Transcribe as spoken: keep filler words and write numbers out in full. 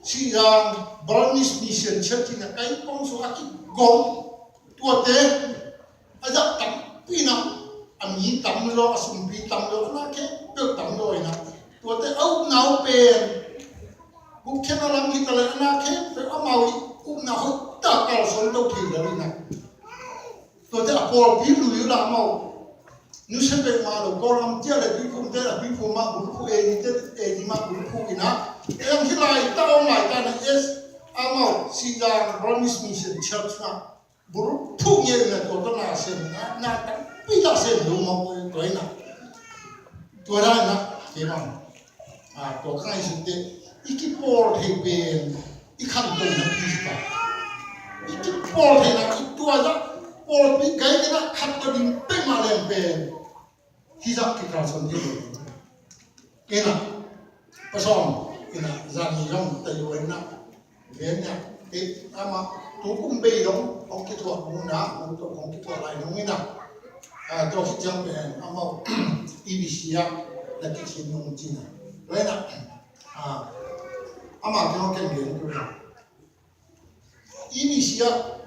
Sihzang Burmese Mission Church in a kai kong sung a kigong tuate a zak tampi na, a mi tam lo, a sumpi tam lo, a na khempeuh tam lo ina, tuate a upna uh pen gupkhiatna lam hi ta le a na khempeuh amau i upna hoih tak kalsuan to thei lo ina, tuate a pawlpi lui uh la amau nusia peuhmah lo, Kawlgam ciah le Tuiphum te a Tuiphum mah bulphuh, Eini te Eini mah bulphuh ina, ei ang hi lai ta om lai ta na es amau Sihzang Burmese Mission Church mah bulphuh ngiat ina, tua tawh na sem ina, na tampi ta sem lo mah tua ina, tua dan ina kei bang a, tua ka ngaihsut teh i kipawl thei pen i khantohna pi hi ta. I kipawl theihna i tua zah pawlpi gai kena khat tua ding peuhmah leng pen hi zah kikalsuan thei lo. Ina pasawm ina zani zong tayo ina Ven nia, eh, amah tu kum bei dong hong kithuah nungna, hong kithuah lai nung ina. Ah, tua khit ciang pen amau E B C ah na kicin nung cina. Tua ina, ah, amah kei hong ken gen tu na. E B C ah